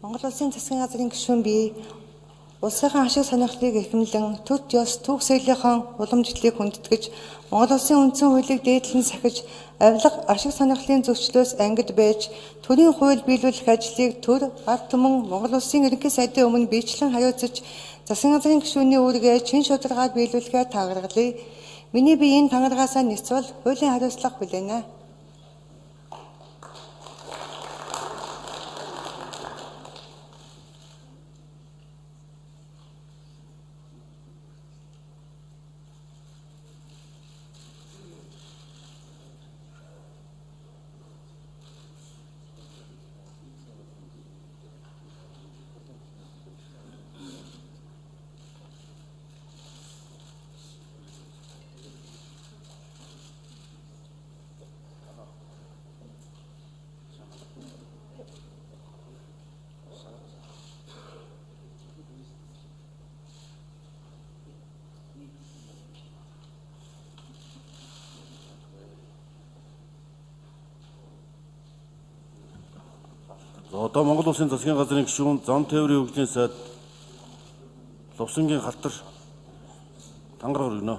Монгол Улсын засгийн газрын гишүүн би улсынхаа ашиг сонирхлыг эрхэмлэн төрд ёс түүх соёлынхоо уламжлалыг хүндэтгэж Монгол Улсын үндсэн хуулийг дээдлэн сахиж авилга ашиг сонирхлын зөрчлөөс ангид байж төрийн хууль биелүүлэх ажлыг төр ард түмэн Монгол Улсын ерөнхий сайдын өмнө биечлэн хариуцаж засгийн газрын гишүүний үүргээ чин шударгаар биелүүлэхээр тагаргалъя. Миний бие энэ тангаргаасаа няцвал хуулийн хариуцлага хүлээнэ. За одоо Монгол Улсын засгийн газрын гишүүн зам тээврийн хөгжлийн сайд Лувсангийн халтар тангараг өргөнө.